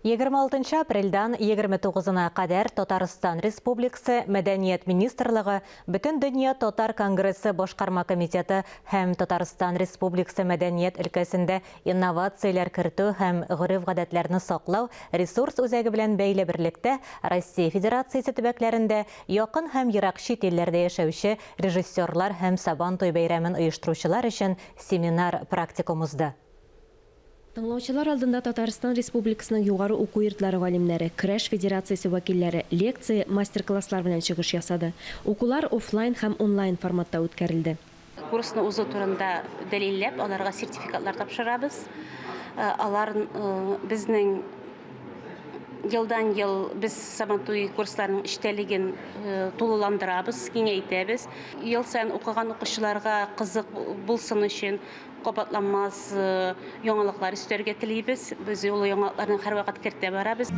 26 нчы апрельдан 29 ына кадәр Татарстан Республикасы Мәдәният министрлыгы Бөтендөнья татар конгрессы Башкарма комитеты һәм Татарстан Республикасы мәдәният өлкәсендә инновацияләр кертү һәм гореф-гадәтләрне саклау ресурс үзәге белән бәйле берлектә Россия Федерациясе төбәкләрендә, якын һәм ерак чит илләрдә яшәүче режиссерлар һәм Сабантуй бәйрәмен оештыручылар өчен семинар-практикум узды. Тыңлаучылар алдында Татарстан Республикасының югары уку йортлары галимнәре, көрәш федерациясе вәкилләре лекция, мастер-класслар белән чыгыш ясады. Укулар офлайн һәм онлайн форматта үткәрелде. Курсны узу турында дәлилләп, аларга сертификатлар тапшырабыз. Алар безнең елдан-ел без Сабантуй курсларының эчтәлеген тулыландырабыз, киңәйтәбез. Ел саен укыган укучыларга кызык булсын өчен Кабатланмас яңалыклар өстәргә телибез. Без ул яңалыкларны һәрвакыт кертә барабыз.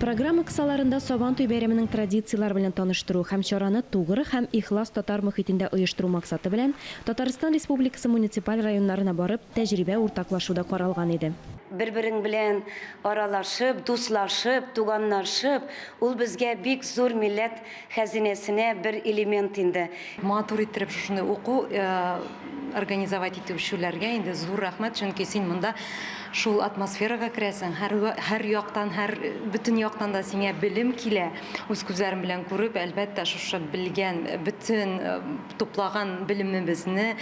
Программа кысаларында Сабантуй бәйрәменең традицияләре белән таныштыру һәм чараны тугры һәм ихлас татар мохитендә оештыру максаты белән Татарстан Республикасы муниципаль районнарына барып, тәҗрибә уртаклашу да каралган иде. Бер-берең белән аралашып, дуслашып, туганнашып, ул безгә бик зур милләт хәзинәсенә бер элемент инде. Матур иттереп шушындый уку организовать итүчеләргә инде зур рәхмәт, чөнки син монда шул атмосферага керәсең, һәр, һәр яктан, һәр бөтен яктан да сиңа белем килә. Үз күзләрең белән күреп, әлбәттә, шушы белгән, бөтен туплаган белемебезне,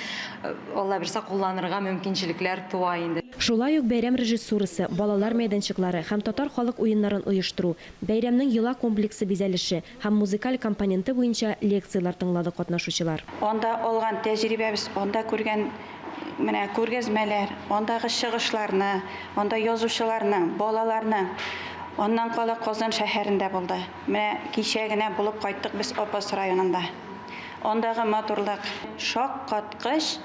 Алла бирсә, кулланырга мөмкинчелекләр туа инде. Шулай ук бәйрәм режиссурасы, балалар мәйданчыклары һәм татар халык уеннарын оештыру, Бәйрәмнең йола комплексы бизәлеше һәм музыкаль компоненты буенча лекцияләр тыңлады катнашучылар. Анда алган тәҗрибәбез, анда күргән менә күргәзмәләр, андагы чыгышларны, анда язучыларның, балаларның, аннан кала Казан шәһәрендә булды. Менә кичә генә булып кайттык без Апас районында. Андагы матурлык шаккаткыч.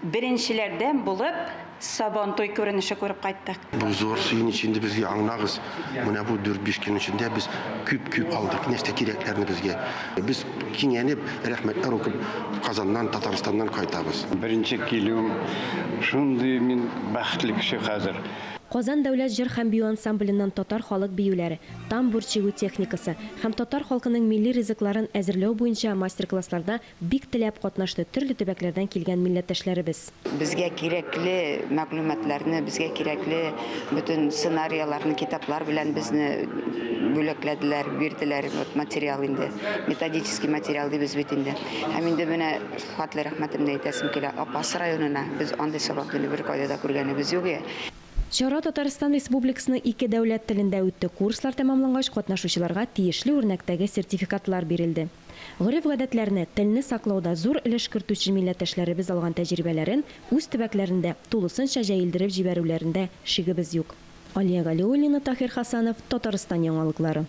Беренчеләрдән булып Сабантуй күренеше күреп кайттык. Бу зур сөенеч инде безгә, аңлагыз. Менә бу дүрт-биш көн эчендә без күп-күп алдык, нәрсә кирәкләрне безгә. Без киңәнеп, рәхмәтләр укып, Казаннан, Татарстаннан кайтабыз. Беренче килүем, шундый мин бәхетле кеше хәзер. Казан дәүләт җыр һәм бию ансамбленнән татар халык биюләре, тамбур чигү техникасы һәм татар халкының милли ризыкларын әзерләү буенча мастер-классларда Бик теләп катнашты төрле төбәкләрдән килгән милләттәшләребез. Безгә кирәкле мәгълүматларны, безгә кирәкле бөтен сценарияләрне, китаплар белән безне бүләкләделәр, бирделәр, вот материал инде, методический материал дибез бит инде. Һәм инде менә хәтле рәхмәтемне әйтәсем килә Апас районына, без андый Сабантуйны беркайда да күргәнебез юк иде. Чара Татарстан Республикасының ике дәүләт телендә үтте. Курслар тәмамлангач, катнашучыларга тиешле үрнәктәге сертификатлар бирелде. Гореф-гадәтләрне, телне саклауда зур өлеш кертүче милләттәшләребез алган тәҗрибәләрен үз төбәкләрендә тулысынча җәелдереп җибәрүләрендә шигебез юк. Алия Галиуллина, Таһир Хасанов, Татарстан яңалыклары.